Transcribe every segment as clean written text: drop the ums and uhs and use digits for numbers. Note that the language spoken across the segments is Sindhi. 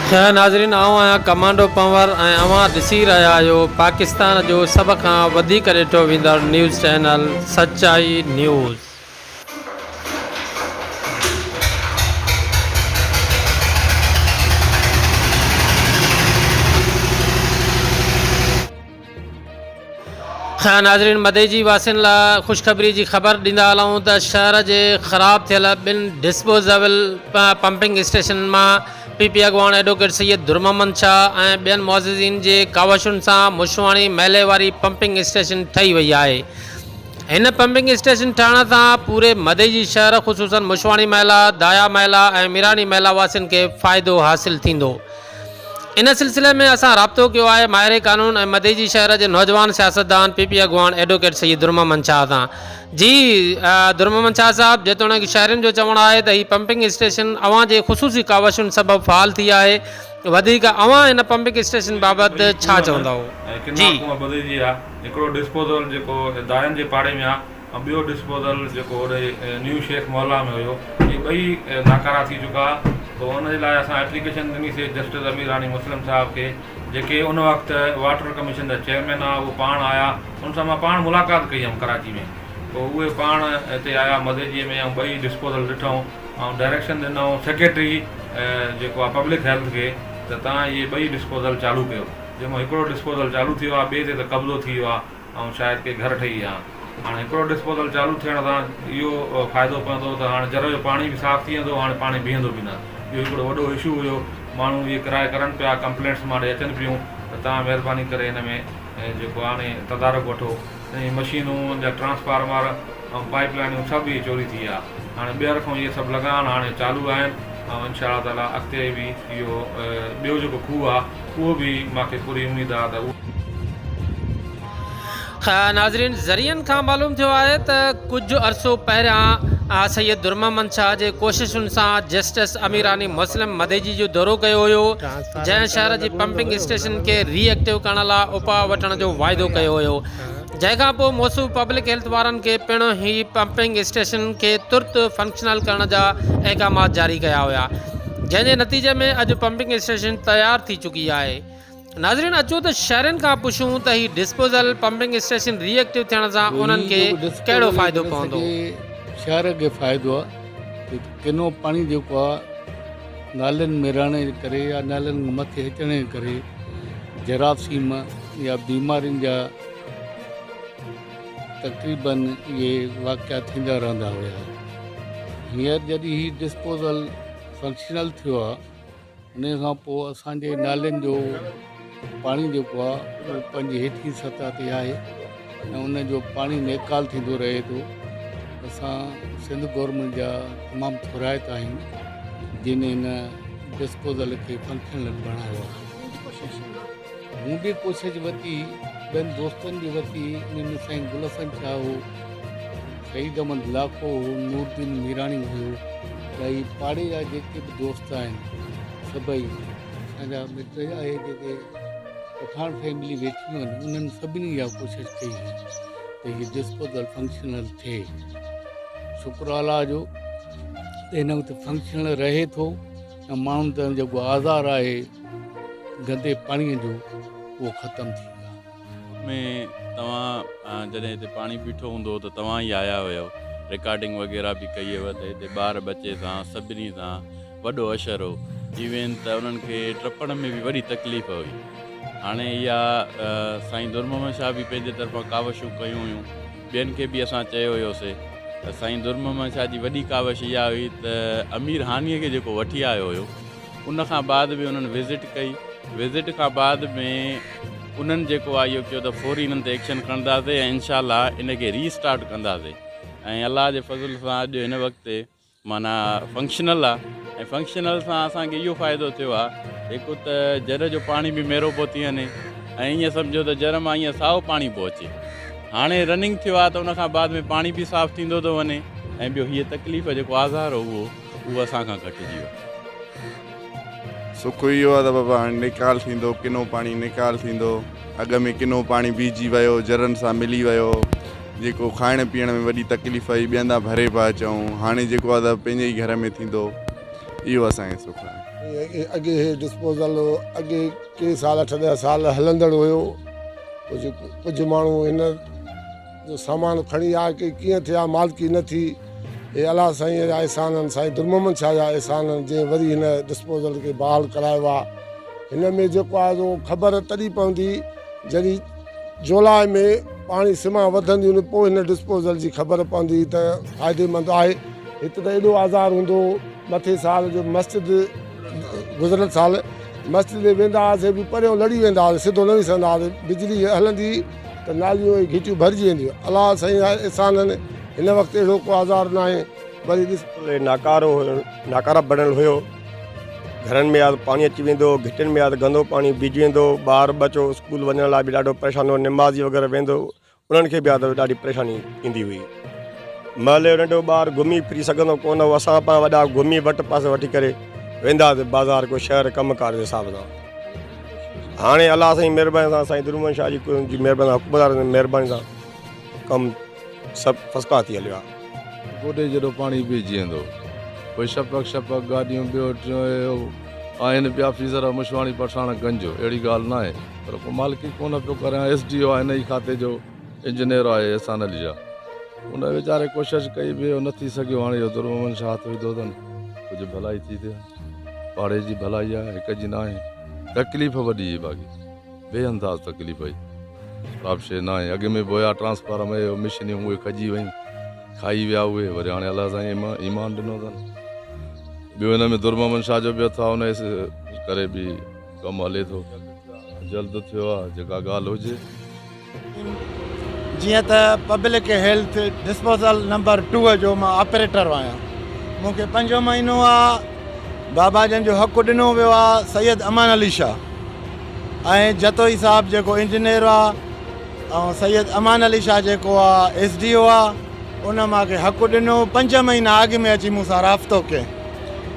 خير ناظرين آئون آهيان ڪمانڊو پنور ۽ اوهان ڏسي رهيا آهيو پاڪستان جو سڀ کان وڌيڪ ڏٺو ويندڙ نيوز چينل سچائي نيوز. ناظرين مدئجي واسين لاء خوشخبري جي خبر ڏيندا هلون ته شهر جي خراب ٿيل ٻن ڊسپوزيبل پمپنگ اسٽيشنن مان پي پي اڳواڻ ايڊووڪيٽ سيد درمحمد شاهه ۽ ٻين معززين جي ڪاوشن سان مشواڻي محلي واري پمپنگ اسٽيشن ٺهي وئي آهي هن پمپنگ اسٽيشن ٺهڻ سان پوري مدئجي شهر خصوصن مشواڻي محلا، دايا محلا ۽ ميراڻي محلا واسين کي فائدو حاصل ٿيندو. ان سلسلي ۾ اسان رابطو ڪيو آهي ماهر قانون ۽ مدئجي شهر جي نوجوان سياستدان پي پي اڳواڻ ايڊووڪيٽ سيد درمحمد شاهه سان. جي درمحمد شاهه صاحب جيتوڻيڪ شهرين جو چوڻ آهي ته هي پمپنگ اسٽيشن اوهان جي خصوصي ڪاوشن سبب فعال ٿي آهي وڌيڪ اوهان هن پمپنگ اسٽيشن بابت ٻئي ڇا کوهه آهن چوندؤ؟ ۽ ڪنا جي. کوهه بدلجي ويا. هڪڙو ڊسپوزل جيڪو داين جي پاڙي ۾ آ ۽ ٻيو ڊسپوزل جيڪو هوڏي نيو شيخ محلا ۾ هيو اهي ٻئي ناڪارا ٿي چڪا پوء ان جي لاء اسان ايپليڪيشن ڏني سي جسٽس امير راڻي مسلم صاحب کي جيڪي ان وقت واٽر ڪميشن جا چيئرمين هئا اهي پاڻ آيا ان سان مان پاڻ ملاقات ڪئي هيم ڪراچي ۾ پوء اهي پاڻ هتي آيا مديجي ۾ ۽ ٻئي ڊسپوزل ڏٺائون ۽ ڊائريڪشن ڏنائون سيڪريٽري جيڪو آ پبلڪ هيلٿ کي ته توهان اهي ٻئي ڊسپوزل چالو ڪيو جنهن مان هڪڙو ڊسپوزل چالو ٿي ويو آ ٻئي تي ته قبضو ٿي ويو آ ۽ شايد ڪي گهر ٺهي ويا. هاڻ هڪڙو ڊسپوزل چالو ٿيڻ سان اهو فائدو پوندو ته هاڻ جر جو پاڻي به صاف ٿي ويندو هاڻ پاڻي بيهندو به نه. اهو هڪڙو وڏو اشو هيو. ماڻهو اهي ڪراء ڪرن پيا ڪمپلينٽس مان ڏي اچن پيون ته توهان مهرباني ڪري هن ۾ جيڪو آهي تدارڪ وٺو. ۽ مشينون ان جا ٽرانسفارمر ۽ پائيپ لائنون سڀ اهي چوري ٿي ويا. هاڻي ٻيهر کان اهي سڀ لڳا آهن هاڻي چالو آهن ۽ انشاء الله تعالي اڳتي به اهو ٻيو جيڪو کوهه آهي اهو به مان کي پوري اميد آهي ته اهو ناظرين ذريعن کان معلوم ٿيو آهي ته ڪجهه عرصو پهريان سيد درمحمد شاهه جي ڪوششن سان جسٽس اميراني مسلم مديجي جو دورو ڪيو هيو جنهن شهر جي پمپنگ اسٽيشن کي ري ايڪٽو ڪرڻ لاء اپاء وٺڻ جو واعدو ڪيو هيو جنهن کان پوء موصوف پبلڪ هيلٿ وارن کي پڻ هي پمپنگ اسٽيشن کي ترت فنڪشنل ڪرڻ جا احڪامات جاري ڪيا هيا جنهن جي نتيجي ۾ اڄ پمپنگ اسٽيشن تيار ٿي چڪي آهي. ناظرين اچو ته شهرين کان پڇون ته هي ڊسپوزل پمپنگ اسٽيشن ري ايڪٽو ٿيڻ سان هي انهن کي جيڪو ڪهڙو ڊسپوزل فائدو هن پوندو. سڄي شهر کي فائدو آ ته ڪنو پاڻي جيڪو آ نالين ۾ رهڻ جي ڪري يا نالين کان مٿي اچڻ جي ڪري جراثيم يا بيمارين جا تقريبن اهي واقعا ٿيندا رهندا هيا هينئر جڏهن هي ڊسپوزل فنڪشنل ٿيو آ انهيء کان پوء اسان جي نالين جو پاڻي جيڪو آهي اهو پنهنجي هيٺين سطح تي آهي ۽ ان جو پاڻي نيڪال ٿيندو رهي ٿو. اسان سنڌ گورنمينٽ جا تمام ٿورائتا آهيون جن هن ڊسپوزل کي فنڪشنل بڻايو آهي. مون به ڪوشش ورتي، ٻين دوستن به ورتي، انهن ۾ سائين گل حسن شاهه هو، سعيد احمد لاکو هو، نور الدين ميراڻي هيو، يا هي پاڙي جا جيڪي به دوست آهن سڀئي اسان جا مٽ يا اهي جيڪي پٺاڻ فيملي ويٺيون آهن انهن سڀني اها ڪوشش ڪئي هئي ته هي ڊسپوزل فنڪشنل ٿئي. شڪر الله جو ته هن وقت فنڪشنل رهي ٿو ۽ ماڻهن تي جيڪو آزار آهي گندي پاڻي جو اهو ختم ٿي ويو آهي. ۾ توهان جڏهن هتي پاڻي بيٺو هوندو هو ته توهان ئي آيا هيو رڪارڊنگ وغيره به ڪئي هيو ته هتي ٻار ٻچي سان سڀني سان وڏو اشر هو ايون ته انهن کي ٽپڻ ۾ به وڏي تڪليف هئي هاڻي اها سائين در محمد شاهه به پنهنجي طرفان ڪاوشون ڪيون هيون ٻين کي به اسان چيو هيوسي ته سائين در محمد شاهه جي وڏي ڪاوش اها هئي ته امير هانيء کي جيڪو وٺي آيو هيو ان کان بعد به انهن وزٽ ڪئي وزٽ کان بعد ۾ انهن جيڪو آهي اهو چيو ته فوري انهن تي ايڪشن کڻنداسي ۽ انشاء الله ان کي ري اسٽارٽ ڪنداسي ۽ الله جي فضل سان اڄ هن وقت معنيٰ فنڪشنل آهي ۽ فنڪشنل سان اسان کي اهو فائدو ٿيو آهي هڪ ته جر جو پاڻي به ميرو پيو ٿي وڃي ۽ ائين سمجهو ته جر مان ائين سائو پاڻي پيو اچي هاڻي رننگ ٿيو آهي ته ان کان بعد ۾ پاڻي به صاف ٿيندو ٿو وڃي ۽ ٻيو هيء تڪليف جيڪو آزار هو اهو اهو اسان کان گهٽجي ويو. سک اهو آهي ته بابا هاڻي نيڪال ٿيندو، ڪنو پاڻي نيڪال ٿيندو، اڳ ۾ ڪنو پاڻي بيهجي ويو، جرن سان ملي ويو، جيڪو کائڻ پيئڻ ۾ وڏي تڪليف هئي، ٻين تان ڀري پيا اچون، هاڻي جيڪو آهي ته پنهنجي ئي گهر ۾ ٿيندو، اهو اسان کي سک آهي. اڳي هي ڊسپوزل اڳي ڪي سال اٺ ڏهه سال هلندڙ هيو ڪجهه ڪجهه ماڻهو هن جو سامان کڻي آيا ڪي ڪيئن ٿيا مالڪي نه ٿي هي الله سائين جا احسان آهن سائين درمحمد شاهه جا احسان آهن جنهن وري هن ڊسپوزل کي بحال ڪرايو آهي هن ۾ جيڪو آهي سو خبر تڏهن پوندي جڏهن جولاء ۾ پاڻي سما وڌندي ان پوء هن ڊسپوزل جي خبر پوندي ته فائديمند آهي هت ته ايڏو آزار هوندو هو مٿي سال جو مسجد گذريل سال مسجد ۾ ويندا هئاسي به پريون لڙي ويندا هئاسي سڌو نه وسندا هئاسي بجلي هلندي هئي ته ناليون ۽ گهٽيون ڀرجي وينديون هيون الله سائين جا احسان آهن هن وقت اهڙو ڪو آزار ناهي وري ڏس. ناڪارو هيو ناڪارا بڻيل هيو گهرن ۾ يا ته پاڻي اچي ويندو هو گهٽين ۾ يا ته گندو پاڻي بيهجي ويندو هو ٻار ٻچو اسڪول وڃڻ لاء به ڏاڍو پريشان هو نمازي وغيره ويندو انهن کي به ڏاڍي ڏاڍي پريشاني ايندي هئي. محلي جو ننڍو ٻار گهمي ڦري سگهندو ڪونه هو. اسان پاڻ وڏا گهمي وٽ پاسي وٺي ڪري ويندا هئاسين بازار ڪو شهر ڪم ڪار جي حساب سان. هاڻي الله سائين مهرباني سان سائين درمن شاهه جي جي مهرباني سان حڪومت جي مهرباني سان ڪم سڀ فرسٽ ڪلاس ٿي هليو آهي. گوڏي جيڏو پاڻي بيهجي ويندو. پوء شپڪ شپڪ گاڏيون ٻيو ٽيون اهي آهن پيا آفيسر مشواڻي پٺاڻ گنج اهڙي ڳالهه ناهي. پر ڪو مالڪي ڪونه پيو ڪري ايس ڊي او آهي ان ئي کاتي جو انجنيئر آهي احسان علي شاهه ان ويچاري ڪوشش ڪئي به اهو نه ٿي سگهيو هاڻي اهو در محمد شاهه هٿ وڌو اٿن ڪجهه ڀلائي ٿي ٿئي پاڙي جي ڀلائي آهي هڪ جي ناهي تڪليف وڏي هئي باقي بي انداز تڪليف هئي خراب شيء ناهي اڳ ۾ به هيا ٽرانسفارم اهي مشينيون اهي کڄي ويون کائي ويا اهي وري هاڻي الله سائين ايمان ڏنو اٿن ٻيو هن ۾ در محمد شاهه جو به هٿ آهي ان ڪري به ڪم هلي ٿو جلد ٿيو آ جيڪا ڳالهه هجي. جيئن ته public health disposal number two جو مان آپريٽر آهيان مون کي پنجون مهينو آ بابا جن جو حق ڏنو ويو آ سيد امان علي شاهه ۽ جتوئي صاحب جيڪو انجنيئر آ ۽ سيد امان علي شاهه جيڪو آ ايس ڊي او آ ان مان کي حق ڏنو پنج مهينا اڳ ۾ اچي مون سان رابطو ڪئين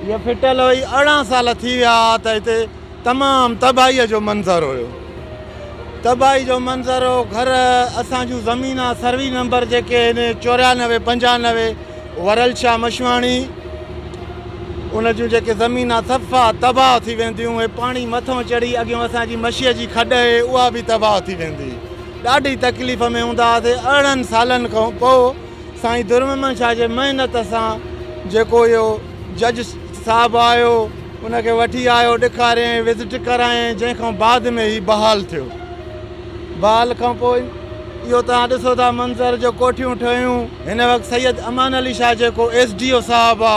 هيء ڦٽل هئي، 18 سال ٿي ويا ها ته هتي تمام تباهيء جو منظر هيو. تباهي جو منظر هو، گهر، اسان جون زمينان سروي نمبر جيڪي هن 94 95 ورل شاهه مشواڻي ان جون جيڪي زمينان صفا تباهه ٿي وينديون، هي پاڻي مٿون چڙهي اڳيون اسان جي مشيء جي کڏ هي اها به تباهه ٿي ويندي. ڏاڍي تڪليف ۾ هوندا هئاسي، 18 سالن کان پوء سائين درمحمد شاهه جي محنت سان جيڪو اهو جج صاحب آيو ان کي وٺي آيو ڏيکاريائين وزٽ ڪرايائين جنهن کان بعد ۾ هي بحال ٿيو بحال کان پوء اهو توهان ڏسو ٿا منظر جو ڪوٺيون ٺهيون هن وقت سيد امان علي شاهه جيڪو ايس ڊي او صاحب آ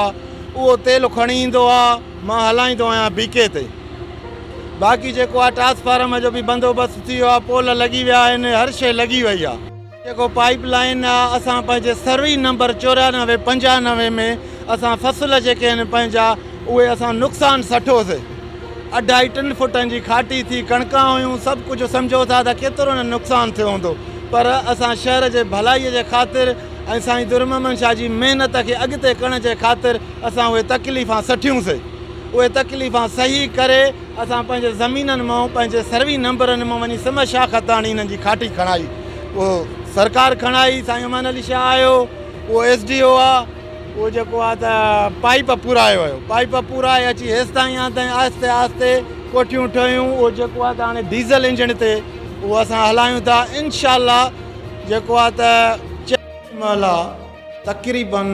اهو تيل کڻي ايندو آ مان هلائيندو آهيان بي ڪي تي باقي جيڪو آ ٽرانسفارم جو به بندوبست ٿي ويو آ پول لڳي ويا آهن هر شي لڳي وئي آ. جيڪو پائيپ لائين آ اسان پنهنجي سروي نمبر 94 95 ۾ اسان فصل جيڪي آهن پنهنجا اهي اسان نقصان سٺوسي اڍائي ٽن فٽن جي کاٽي ٿي ڪڻڪان هيون سڀ ڪجهه سمجهو ٿا ته ڪيترو نه نقصان ٿيو هوندو پر اسان شهر جي ڀلائي جي خاطر ۽ سائين درمحمد شاهه جي محنت کي اڳتي ڪرڻ جي خاطر اسان اهي تڪليفان سٺيون سي اهي تڪليفان سهي ڪري اسان پنهنجي زمينن مان پنهنجي سروي نمبرن مان وڃي سم شاخ تاڻي انهن جي کاٽي کڻائي اهو سرڪار کڻائي سائين امان علي شاهه آيو اهو ايس ڊي او آ اهو جيڪو آ ته پائيپ پورائي ويو پائيپ پورائي اچي هيستائين آندائين آهستي آهستي ڪوٺيون ٺهيون اهو جيڪو آ ته هاڻي ڊيزل انجڻ تي اهو اسان هلايون ٿا انشاء الله جيڪو آ ته مهلا تقريبن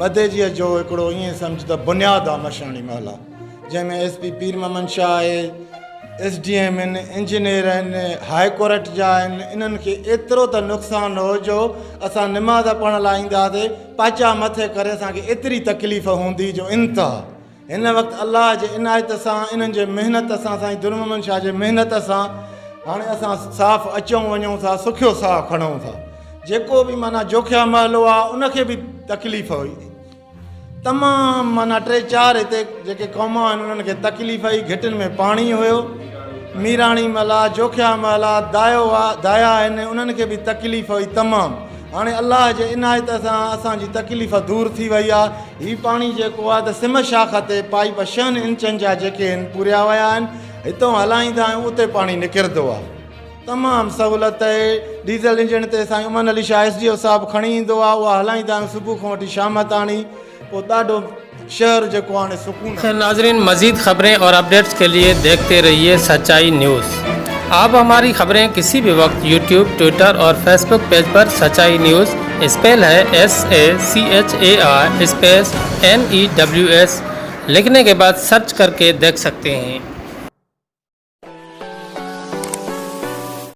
مديجيء جو هڪڙو ائين سمجهه ته بنياد آ مشاڻي محلا جنهن ۾ ايس پي پير محمد شاهه آهي، ايس ڊي ايم آهن، انجنيئر آهن، هاء ڪورٽ جا آهن، انهن کي ايترو ته نقصان هو جو اسان نماز پڙهڻ لاء ايندا هئاسي پاچا مٿي ڪري اسان کي ايتري تڪليف هوندي جو انتها. هن وقت الله جي عنايت سان انهن جي محنت سان سائين در محمد شاهه جي محنت سان هاڻي اسان صاف اچون وڃون ٿا سکيو ساهه کڻون ٿا جيڪو به معنيٰ جوکيا محلو آهي ان کي به تڪليف هئي. تمام معنيٰ ٽي چار هتي جيڪي قوما آهن انهن کي تڪليف هئي گهٽين ۾ پاڻي هيو ميراڻي محلا جوکيا محلا دايو دايا آهن انهن کي به تڪليف هئي تمام هاڻي الله جي عنايت سان اسان جي تڪليف دور ٿي وئي آهي هي پاڻي جيڪو آهي ته سم شاخ تي پائيپ ڇهن انچن جا جيڪي آهن پوريا ويا آهن هتون هلائيندا آهيون اتي پاڻي نڪرندو آهي تمام سهولت اهي ڊيزل انجڻ تي سائين Aman Ali Shah S D O صاحب کڻي ايندو آهي اها هلائيندا آهيون صبح کان وٺي شام تاڻي پوء ڏاڍو شهر جيڪو هاڻي سڪون. خير ناظرين مزيد خبرين اور اپڊيٽس کے لئي ديکهتي رهيي سچائي نيوز آپ هماري خبرين ڪسي به وقت يوٽيوب ٽوئٽر اور فيسبوڪ پيج پر سچائي news spell he S A C H A I space N E W S لکهني ڪي بعد سرچ ڪر ڪي ديک سڪتي هين.